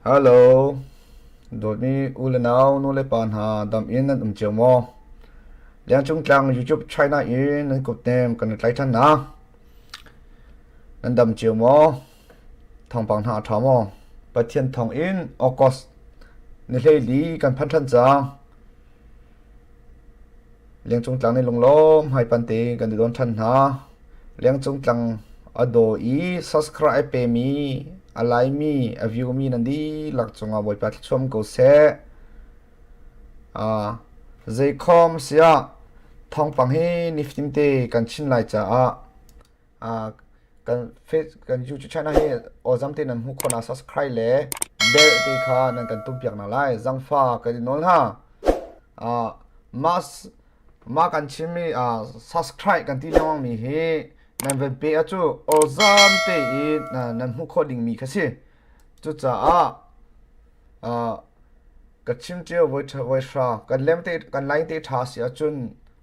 Hello, dawtmi u le nau, nu le pa hna dam in nan um cio maw? Liangcung tlang YouTube China in nan kutnem kan i tlai ṭhan hna. Nan dam cio maw? Thawngpang hna a ṭha maw? Pathian thawng in August ni hleili kan phan ṭhan cang. Lengcung tlang nih lunglawm hmaipan te kan i dawn ṭhan hna. Lengcung tlang a daw i subscribe pemi, a laimi, a view mi nan dihlak cungah Bawipa thluachuam ko seh. Zeikhom siah thawngpang hi nifatin te kan chin lai caah kan face kan YouTube channel hi awzam te nan hmuh khawh na subscribe le bell te kha nan kan tum piak na lai zangfa kan i nawl hna. Mas mah kan chimmi subscribe kan ti lengmang mi hi nan van pe ah cu awzam tein nan hmuh khawh dingmi kha si. Cucaah ka chim cio voi hra kan lem te kan line te ṭha si ahcun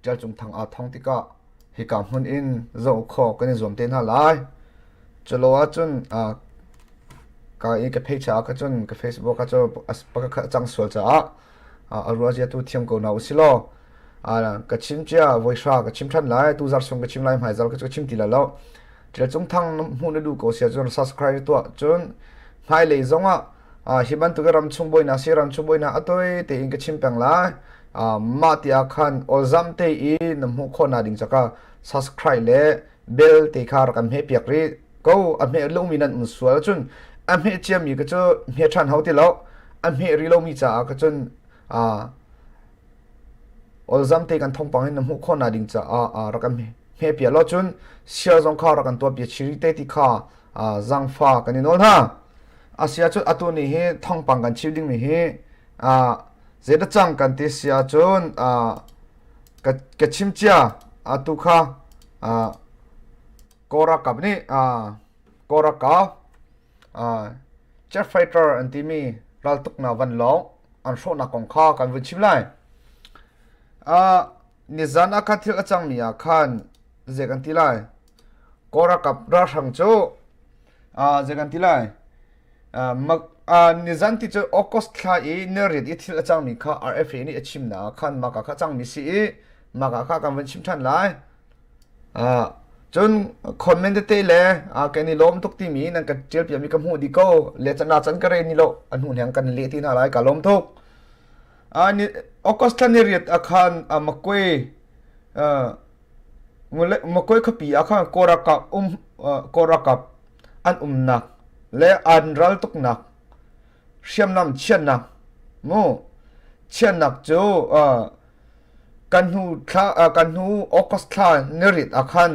Ṭial Cung Thang aa thong tikah hika hmun in zoh khawh kan i zuam te hna lai. Culo ahcun ka i ka page ah ka cun ka Facebook ah cu a cang sual caah a ruah zia tu thiam ko na usilaw ka chim cia voi hra ka chim than lai tu zar sung ka chim lai hmai zar ka chim ti la lo Ṭial Cung Thang hmuh na duh ko sia cun subscribe tuah cun hmailei zongah hi bantuk ram chung boina si ram chung boina atoi tein ka chim peng lai mah ti ah khan olzam te i na hmuh khawh na ding caka subscribe le bell te kha rak kan hme piak ri ko a hme lomi nan um sual cun a hme ciami ka cu hme ṭhan hau ti lo a hme ri lomi caah ka cun olzam te kan thongpang in na hmuh khawh na ding caah rak kan hme pia lo cun share zong kha rak kan tuah pia chiri te ti kha zangfa kan i nawl hna asia cun atu ni hi thongpang kan chim dingmi hi zeidah cang kan ti si ahcun ka chim cia atu kha Kawl ralkap nih Kawl ralkap jet fighter an timi raltuknak vanlawng an hrawhnak kong kha kan vun chim lai. Nizan ah khan thil a cangmi ah khan zei kan ti lai? Kawl ralkap ralhrang cu zei kan ti lai? Nizan ti cu August thla i niriat i thil a cangmi kha RFA nih a chimnak ah khan mah ka kha cangmi si i mah ka kha kan vun chim ṭhan lai. Cun comment tete le kan i lawm tuk timi nan kan ṭial piakmi ka hmuh dih ko. Le can can ka re ni lo a hnu hleng kan leh ti hna lai ka lawm tuk. August thla ni riat ah khan Makwe Makwe khuapi ah khan Kawl um Kawl ralkap an umnak le an ral tuknak hriamnam chiatnak mu chiatnak cu Kan hnu thla kan hnu August thla nirit ah khan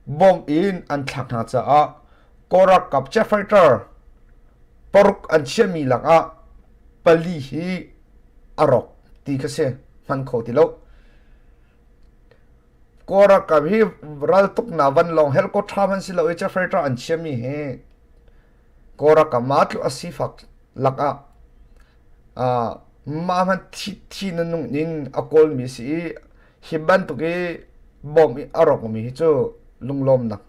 bomb in an thlak hna caah Kawl ralkap jet fighter paruk an chiahmi lakah pali hi a rawk ti kha si hman kho ti lo. Kawl ralkap hi raltuknak vanlawng helicopter hmanh si lo i jet fighter an chiahmi hi Kawl ralkap mah tluk a sifak lakah mah hmanh thi na nung in a kawlmi si i hi bantuk i bawm i a rawkmi hi cu lunglawmnak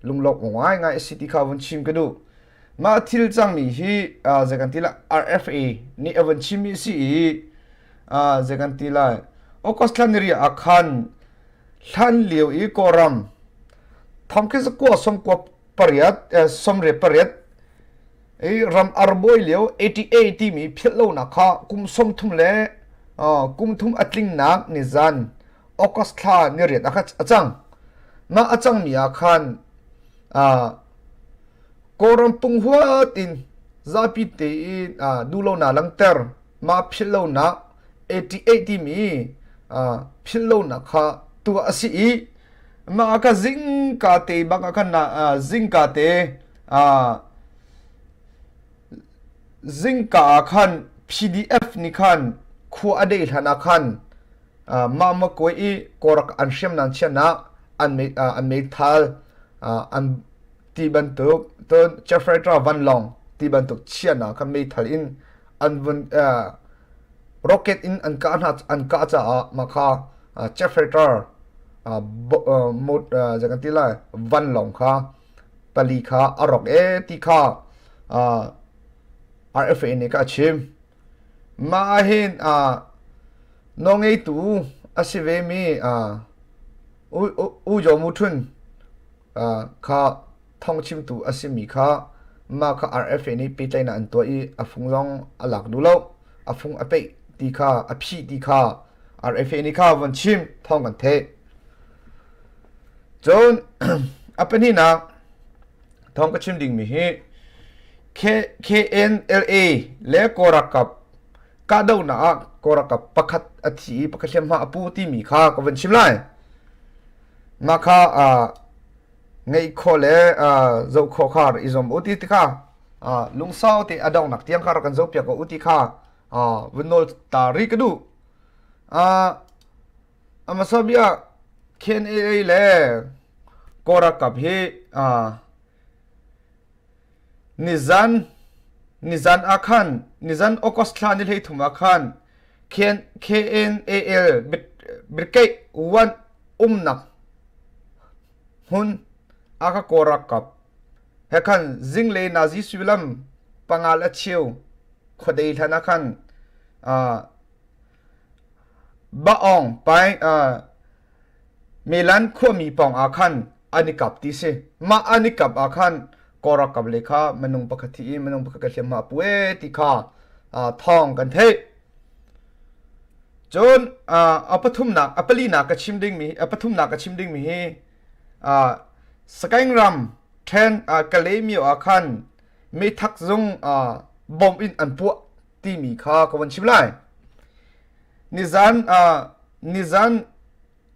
lunglawm ngaingai a si ti kha vun chim ka duh. Mah thil cangmi hi zei kan ti lai RFA nih a vun chimmi si i zei kan ti lai August thla ni riah ah khan hlan lio i Kawlram thongkhi zakua sawmkua pariat 18 i ram arbawi lio 88 timi philh lonak kha kum 30 le kum thum a tlingnak nizan August thla ni riat ah a cang. Mah a cangmi ah khan Kawlram punghuat in zapi tein duhlonak langhter mah philh lonak 88 timi philh lonak kha tuah a si i mah ka zingka te bak ah khan zingka te zingka ah khan PDF nih khan khua a dei hlan ah khan mah makoi i kawrak an hriamnam chiahnak an an meithal an ti bantuk cun Jeffrey vanlawng ti bantuk chiahnak khan meithal in an vun rocket in an kah hna an kah caah mah kha Jeffrey zei kan ti lai vanlawng kha pali kha a rawk e ti kha. RFA nih ka chim. Mah ahhin nawlngeitu a si vemi U Yaw Mu Htun kha thawngchimtu a simi kha mah kha RFA nih pehtlaihnak an tuah i a fung zong a lak duh lo. A fung a peih ti kha a phih ti kha RFA nih kha von chim thawng kan theih. Cun a pahnihnak thawng ka chim dingmi hi KNLA le Kawlralkap kahdohnak ah Kawlralkap pakhat a thi i pakhat hliamhma a pu timi kha ka vun chim lai. Mah kha ngeih khawh le zoh khawh kha i zuam u ti kha lungsau te a donghnak tiang kha rak kan zohpiak ko u ti kha vun nawl ta rih ka duh. A hmasa bia KNLA le Kawlralkap hi nizan nizan ah khan nizan August thla ni 13 ah khan KNAL Brigade 1 umnak hmun a ka Kawlralkap he khan zinglei nazi suimilam panga le cheu khuadei hlan ah khan Ba-awng pai Milan khuami pawng ah khan an i kap ti si. Mah an i kap ah khan Kawlralkap lei kha minung pakhat thi i minung pakhat ka hliamhma a pu ee ti kha thawng kan theih. Cun a pathumnak a palinak ka chim dingmi a pathumnak ka chim dingmi hi Sagaing ram ṭhen Kalaymyo ah khan meithak zung bomb in an puah timi kha ka von chim lai. Nizan uh, nizan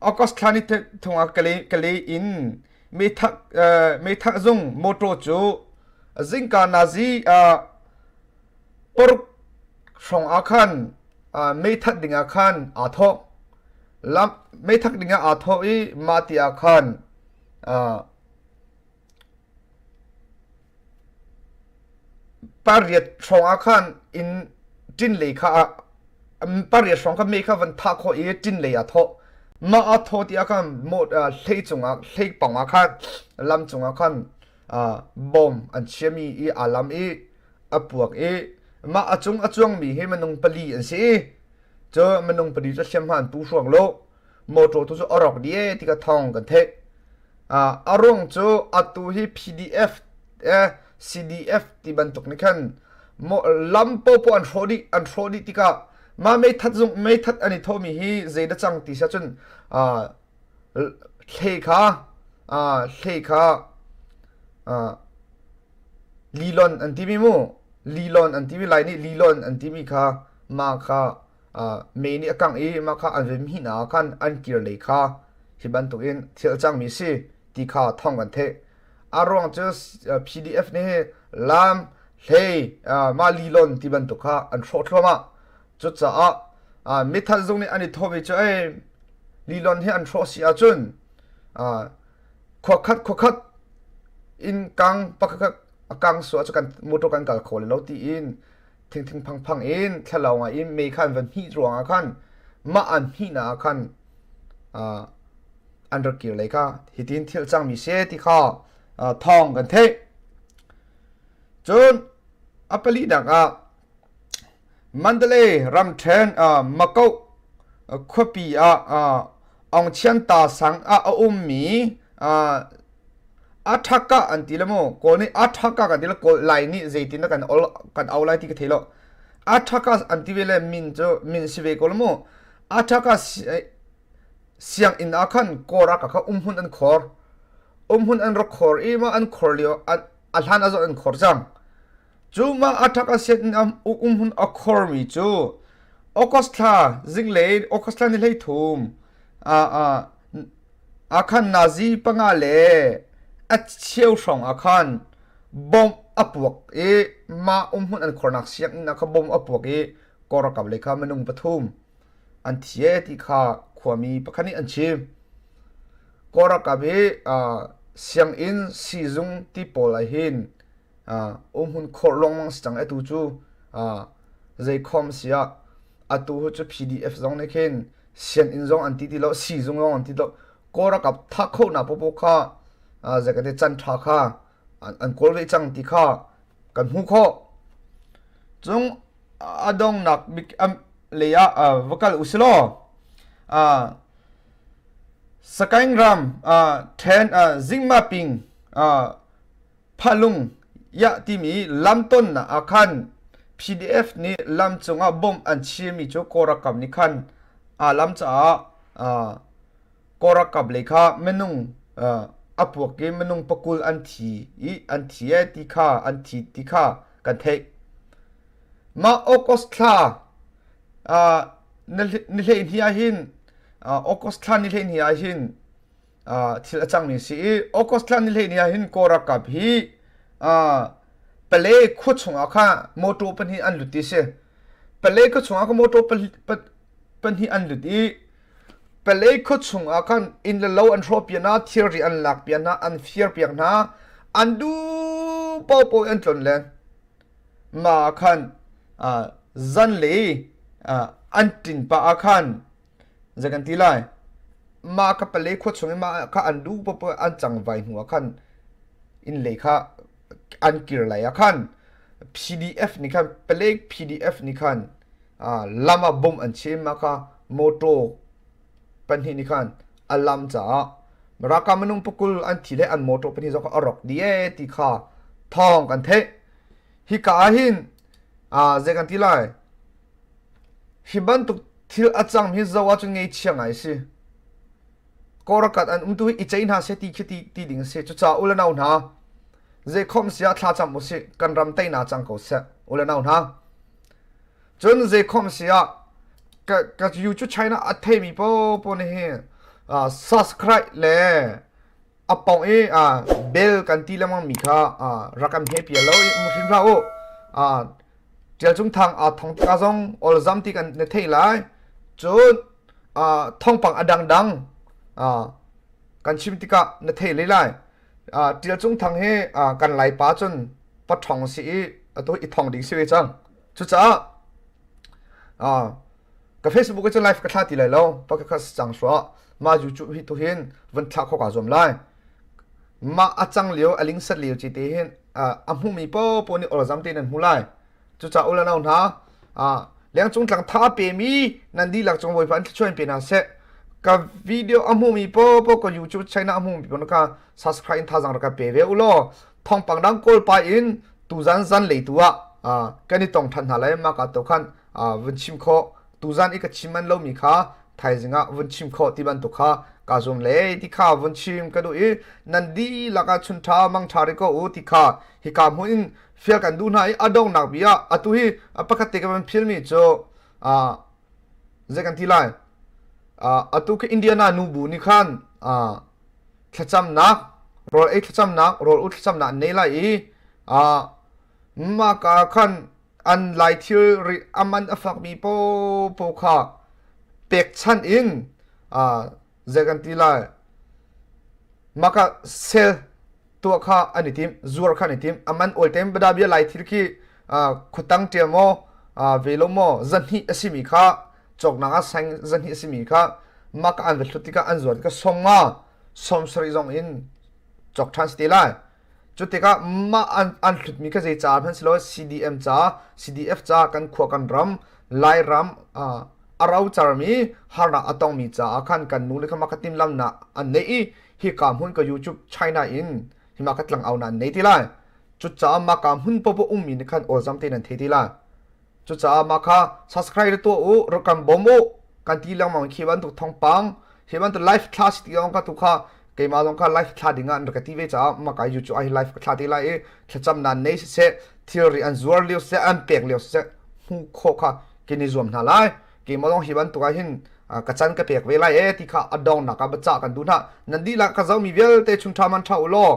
August thla ni thung ah kale kale in meithak uh, meithak zung motor cu zingka nazi uh, paruk hrawng ah khan uh, meithat ding ah khan aa thawh lam meithak ding ah aa thawh i mah ti ah khan uh, Pariat hrawng ah khan inn ṭin lei kha ah pariat hrawng kha mei kha van thah khawh i ṭin lei ah thawh. Mah aa thawh ti ah khan hlei cungah hlei pang ah khan lam cungah khan bom an chiami i aa lam i a puak i mah a cung a cuangmi hi minung pali an si i cu minung pali cu hliamhma an pu hruang lo. Motor tu cu a rawk dih ee ti ka thawng kan theih. A ruang cu atu hi PDF eh, CDF ti bantuk nih khan lam popo an hrawh dih an hrawh dih tikah mah meithat zung meithat an i thawhmi hi zei dah cang ti siah cun hlei kha hlei kha lilon an timi mu lilon an timi lai nih lilon an timi kha ma kha mei nih a kangh i mah kha an vim hna ah khan an kir lei kha hi bantukin thil a cangmi si ti kha thawng kan theih. A ruang cu PDF nih lam, hlei, mah lilon ti bantuk kha an hrawh thluahmah. Cucaah mithal zung nih an i thawhmi cu ei lilon hi an hrawh si ahcun khuakhat khuakhat inn kang pakhat a kang suah cu kan motor kan kal kho lo tiin thingthing phangphang in thlalau ngai in mei kha an van hnih ruangah khan mah an hnihnak ah khan an rak kir lei kha hitin thil cangmi si ti kha thawng kan theih. Cun a palinak ah Mandalay ramṭhen Makoh khuapi ah Aung Chian Ta sang ah a ummi A ṭhaka an ti le mu. Kawl nih a ṭhaka kan ti le Kawl Lai nih zeitin dah kan ol kan au lai ti ka thei lo. A ṭhaka an ti ve le min cu min si ve ko le mu. A ṭhaka sianginn ah khan Kawlra ka kha umhmun an khor. Umhmun an rak khor i ma an khor lio a hlan a zawt an khor cang. Cu ma a ṭhaka sianginn ah umhmun a khormi cu August thla zinglei August thla ni 13 Ah khan nazi panga le a cheu hrawng ah khan bomb a puak i mah umhmun an khornak sianginn ah kha bomb a puak i Kawlralkap lei kha minung pathum an thi ee ti kha khuami pakhat nih an chim. Kawlralkap hi sianginn siizung ti pawl ah hin umhmun khor lengmang si cang atu cu zeikhom si ah atu cu PDF zong nih khin sianginn zong an ti ti lo siizung zong an ti lo Kawl ralkap thah khonak popo kha zei kan ti can ṭha kha an kawl ve cang ti kha. kan hmuh khawh. Cung a dongnak bik lei ah va kal usilaw Sagaing ram then Zingmaping Phalung Yah timi lamtonnak ah khan PDF nih lam cungah bomb an chirmi cu Kawl ralkap nih khan aa lam caah Kawl ralkap lei kha minung a puak i minung pakul an thi i an thi ee ti kha an thi ti kha kan theih. Mah August thla ni 12 ah hin August thla ni 12 ah hin thil a cangmi si i August thla ni 12 ah hin Kawl ralkap hi Pale khua chungah kha motor pahnih an lut ti si. Pale khua chungah kha motor pahnih an lut i Pale khua chungah khan inn le lo an hrawh piak hna, thilri an lak piak hna, an fir piak hna, an duh paohpaoh an tlon len. Mah ah khan zanlei an ṭin pah ah khan zei kan ti lai mah ka pale khua chung i mah kha an duh paoh an cangvai hnu ah khan inn lei kha an kir lai ah khan PDF nih khan palek PDF nih khan lam ah bom an chim mah kha motor pahnih nih khan a lam caah ralkap minung pakul an thi le an motor pahnih zong kha a rawk dih ee ti kha thawng kan theih hika ah hin zei kan ti lai Hi bantuk thil a cang hi zoh ahcun ngeichia ngai a si. Kawlrakat an umtu hi i cei hna seh ti khi ti, ti ding a si. Cucaah u le nau hna, zeikhom si ah thlacam usih, kan ram teina cang ko seh, u le nau hna. Cun zeikhom si ah ka, ka YouTube China a theimi popo nih hi uh, subscribe le a pong i uh, bell kan ti lengmang mi kha uh, rak kan hme pia lo i um hrim hlah u. Uh, Ṭial Cung Thang aa thong tikah zong olzam ti kan na theih lai. Cun thawngpang a dangdang kan chim tikah na thei lei lai. Ṭial Cung Thang hi kan Laipa cun paṭhong si i atu i thong ding si ve cang. Cucaah ka Facebook ah cun live ka thla ti lai lo. Pakhat cang hruah mah YouTube hi tu hin van thlah khawh kaa zuam lai. Mah a cang lio a lingsat lio ci te hin a hmumi paohpaoh nih olzam tein an hmu lai. Cucaah u le nau hna, lengcung tlang tha a pemi nan dihlak cung Bawipa in thluachuah in pe hna seh. Ka video a hmumi paohpaoh ka YouTube channel a hmumi paoh kha subscribe in thazaang rak ka pe ve u law thawngpang dang kawl pa in tuzan zan lei tu ah kan i tong ṭhan hna lai mah ka to khan vun chim khawh tuzan i ka chim man lomi kha thaizing ah vun chim khawh ti bantuk kha ka zum le ti kha vun chim ka duh i nan dihlak ah chun ṭha mang ṭha ri ko u ti kha hika hmun in fial kan duh hna i a donghnak bi ah atu hi pakhat te ka van philmi cu zei kan ti lai atu khi Indiana nubu nih khan thlacamnak rawl ei thlacamnak rawl u thlacamnak an nei lai i mah ka khan an lai thilri a man a fakmi popo kha pekchanh in zei kan ti lai maka sel tuah kha an i tim zuar kha an i tim a man ol tem bada bia lai thil khi khutang ṭial maw ve lo maw zahnih a simi kha cawknak ah sang zahnih a simi kha maka an va hlut tikah an zuar tikah 50 70 zong in cawk ṭhan si te lai Cu tikah mah an, an hlutmi kha zei ca hmanh si lo CDM ca, CDF ca kan khua kan ram, Lairam uh, a rocarmi harnak a tongmi caah khan kan nu le kha mah kha timhlamnak an neih i hika hmun ka YouTube China in hima ka tlang au na an nei ti lai. Cucaah mah ka hmun popo ummi nih khan awzam tein an thei ti lai. Cucaah mah kha subscribe tuah u, rak kan bawm u, kan ti lengmang khi bantuk thawngpang, hi bantuk live thla si ti zong ka tu kha keimah zong kha live thla ding ah an rak ka ti ve caah mah ka YouTube ah hi live ka thla te lai i thlacam nan nei siseh, thilri an zuar lio siseh, an pek lio siseh, hmuh khawh kha kan i zuam hna lai. Keimah zong hi bantuk ah hin ka can ka pek ve lai e ti kha a dongnak ah biacah kan duh hna. Nan dihlak ka zomi vialte chung ṭha man ṭha u law.